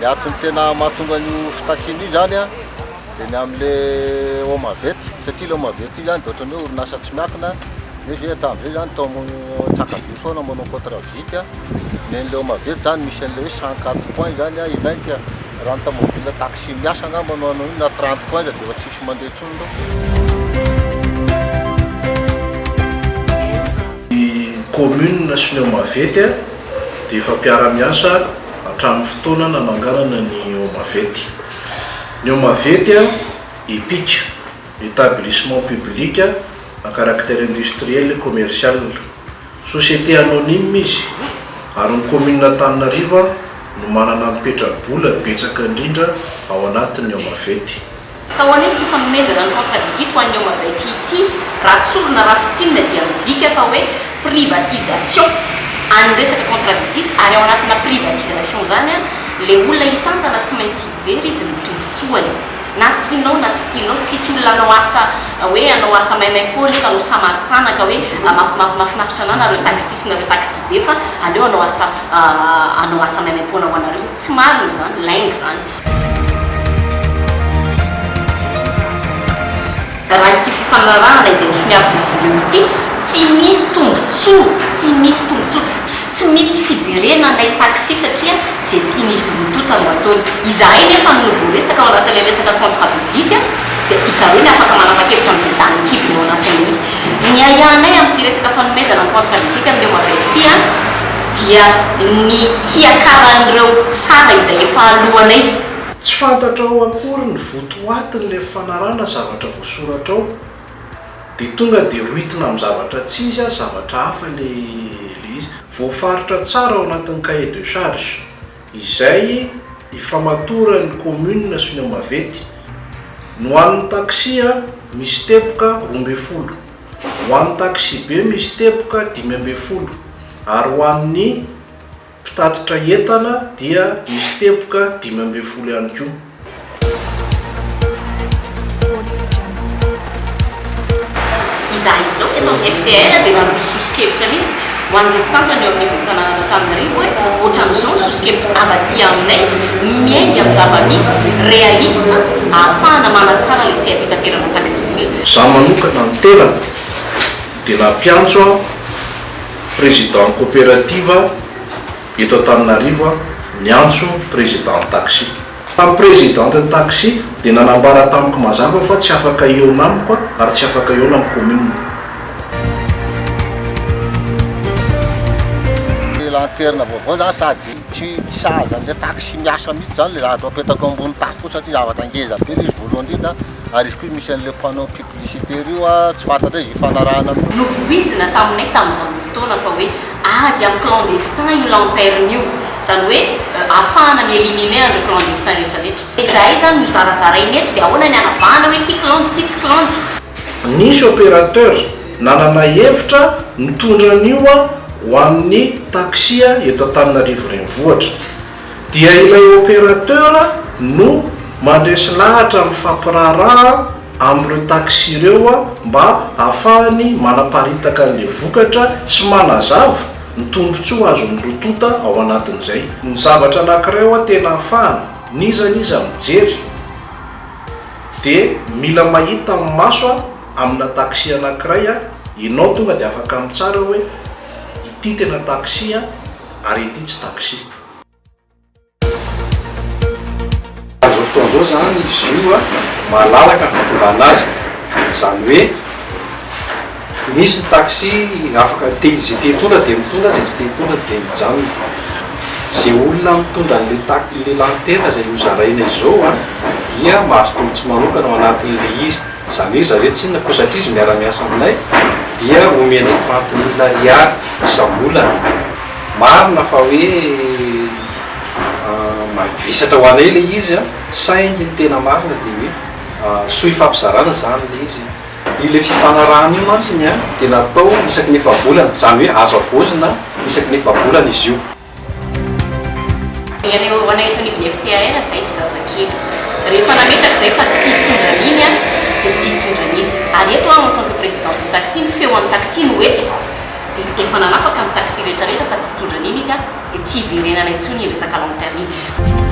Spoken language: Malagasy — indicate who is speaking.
Speaker 1: Ny antony tena mahatonga an'io fitakiana io izany an, dia ny amin'le Omavet, satria le Omavet io izany dia ohatran'ny hoe orinasa tsy miankina, nefa izy hatramin'izay izany tao Antsakaviro foana manao contre visite an, ny an'le Omavet izany misy an'le hoe 104 points izany an, ilainy ka raha ny tomobile taxi miasa angamba no hanao io na 30 points aza dia efa tsisy mandeha intsony aloha.
Speaker 2: Ny commune sy ny Omavet dia efa mpiara-miasa hatramin'ny fotoana nananganana ny Omavet. Ny Omavet, EPIC, Établissement Public à caractère industriel et commercial. Société anonyme izy ary ny commune Antananarivo no manana ny petra-bola betsaka indrindra ao anatin'ny Omavet.
Speaker 3: Ka ho anay ity fanomezana ny contrat visite ho an'ny Omavet ity, raha tsorina raha fintinina dia midika fa hoe privatisation an'ny resaka contrat visite ary ao anatina privatisation izany le olona hitantana tsy maintsy hijery izy ny tombotsoany na tianao na tsy tianao tsisy olona hanao asa hoe hanao asa maimaimpoana eto hanao samaritana ka hoe mahafinaritra anah nareo taxi sy nareo taxi be fa aleo hanao asa hanao asa maimaimpoana ho anareo zay tsy marina izany lainga izany. Raha ity fifanarahana izay nosoniavin'izy ireo ity, tsy misy tombontsoa, tsy misy tombontsoa, tsy misy fijerena anay taxi satria izay tian'izy roa tonta no ataony. Izahay nefa no voaresaka ao anatin'ilay resaka contre visite dia izareo ny afaka manapa-kevitra amin'izay danin'ny kibony ao anatin'ilay izy. Ny ahiahinay amin'ity resaka fanomezana ny contre visite amin'ilay Omavet ity dia ny hiakaran'ireo sara izay efa aloanay.
Speaker 2: Tsy fantatrao akory ny votoatin'ilay fanarahana zavatra voasoratra ao dia tonga dia rohitina amin'ny zavatra tsy izy zavatra hafa ilay izy. Voafaritra tsara ao anatin'ny cahier de charge izay ifamatoran'ny commune sy ny Omavet. Ny ho an'ny taxi misy teboka 12, ho an'ny taxi-be misy teboka 15 ary ho an'ny Mpitatitra entana dia misy teboka 15 ihany koa.
Speaker 3: Izahay izao eto amin'ny FTR dia nandroso soso-kevitra mihitsy ho an'ireo mpitantana eo anivon'ny tanànan'Antananarivo hoe ohatran'izao ny soso-kevitra avy aty aminay miainga amin'ny zava-misy réaliste ahafahana manatsara ilay seha-pitaterana taxi-ville.
Speaker 2: Izaho manokana ny tenako dia nampiantso aho Président coopérative eto Antananarivo niantso président taxi. Tamin'ny présidente ny taxi dia nanambara tamiko mazava fa tsy afaka hihaona amiko ary tsy afaka hihaona amin'ny commune.
Speaker 1: Le lanterne vaovao zany sady tsy tsy sahaza an'le taxi miasa mihitsy zany le zavatra apetaka eo ambony tafo io satria zavatra ngeza be le izy voalohany indrindra ary izy koa misy an'le panneau Publicitaire io a, tsy fantatra hoe izay ifanarahana amin'io.
Speaker 3: Novoizina taminay tamin'izany fotoana fa hoe ady amin'ny clandestin io lanterne io, izany hoe ahafahana mi-eliminer an'ireo clandestin rehetra rehetra. Izahay izany nozarazaraina eto dia ahoana ny hanavahana hoe ity cland ity tsy cland.
Speaker 2: Nisy opérateur nanana hevitra nitondra an'io ho an'ny taxi eto Antananarivo Renivohitra. Dia ilay opérateur no mandresy lahatra mifampiraharaha amin'ireo taxi ireo mba hahafahany manaparitaka an'ilay vokatra sy manazava ny tombontsoa azon'ny roa tonta ao anatin'izay. Ny zavatra anankiray hoa tena ahafahana, n'iza n'iza mijery dia mila mahita amin'ny maso amina taxi anankiray ianao tonga dia afaka mitsara hoe ity tena taxi ary ity tsy taxi.
Speaker 4: Amin'izao fotoana izao izany izy io malalaka ny fitondrana azy, izany hoe misy ny taxi afaka te izay te hitondra dia mitondra, izay tsy te hitondra dia mijanona. Izay olona mitondra an'ilay taxi, ilay lantera izay hozaraina izao dia mahazo tombontsoa manokana ao anatin'ilay izy, izany hoe zareo tsinona koa satria izy miara-miasa aminay dia omenay 30 mille ariary isam-bolana. Marina fa hoe mavesatra ho anay ilay izy an, saingy ny tena marina dia hoe soa ifampizarana izany ilay izy. Ilay fifanarahana io mantsiny an, dia natao isaky ny efa-bolana, izany hoe azo havaozina isaky ny efa-bolana izy io.
Speaker 3: Ny anay ho anay eto anivon'ny FTAR izahay tsy zazakely. Rehefa nametraka izahay fa tsy hitondra an'iny an, dia tsy hitondra an'iny. Ary eto aho en tant que présidente ny taxi, ny feon'ny taxi no entiko. Dia efa nanapaka ny taxi rehetra rehetra fa tsy hitondra an'iny izy an, dia tsy hiverenana intsony iny resaka lanterne iny.